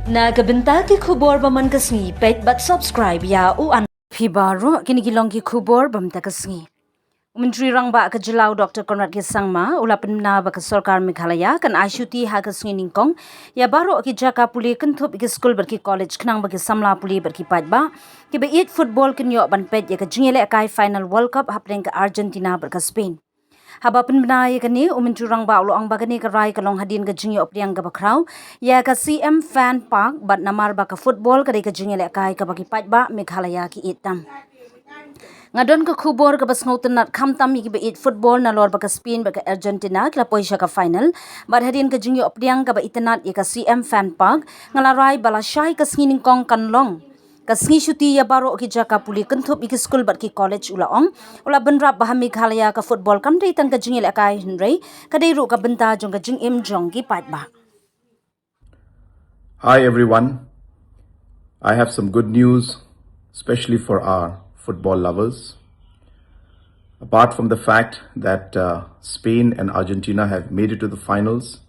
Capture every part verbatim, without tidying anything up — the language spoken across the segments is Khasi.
Na ka bynta ki khubor ba man ka sngi, peit bad subscribe ïa u an. Phi baroh, kine ki long ki khubor ba mynta ka sngi. U Myntri Rangbah ka jylla u Doctor Conrad K Sangma u la pynbna ba ka sorkar Meghalaya kan ai shuti ha ka sngi nyngkong ïa baroh ki jaka pule kynthup ïa ki skul bad ki college khnang ba ki samla pule bad ki paidbah kiba ïeit football kin ïoh ban peit ïa ka jingïalehkai final World Cup hapdeng ka Argentina bad ka Spain. Haba pynbna ïa kane, u Myntri Rangbah u la ong ba kane ka rai ka long hadien ka jingïoh pdiang kaba khraw ïa ka C M Fan Park bad namar ba ka football ka dei ka jingïalehkai kaba ki paidbah Meghalaya ki ïeit tam. Nga don ka khubor kaba sngewtynnat khamtam ïa kiba ïeit football nalor ba ka Spain bad ka Argentina ki la poi sha ka final. Bad hadien ka jingïoh pdiang kaba itynnat ïa ka C M Fan Park, nga la rai ba lashai ka sngi nyngkong kan long ka sngi shuti ïa baroh ki jaka pule kynthup ïa ki skul bad ki college, u la ong. U la bynrap ba ha Meghalaya ka football kam dei tang ka jingïalehkai hynrei ka dei ruh ka bynta jong ka jingim jong ki paidbah. Hi everyone. I have some good news, especially for our football lovers. Apart from the fact that uh, Spain and Argentina have made it to the finals,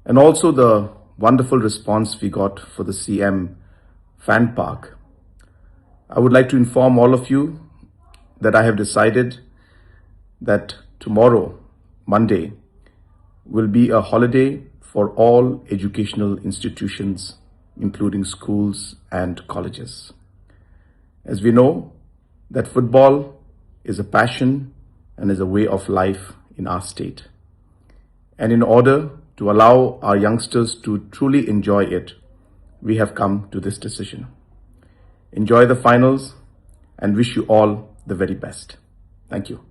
and also the wonderful response we got for the C M Fan Park, I would like to inform all of you that I have decided that tomorrow, Monday, will be a holiday for all educational institutions, including schools and colleges. As we know, that football is a passion and is a way of life in our state. And in order to allow our youngsters to truly enjoy it, we have come to this decision. Enjoy the finals and wish you all the very best. Thank you.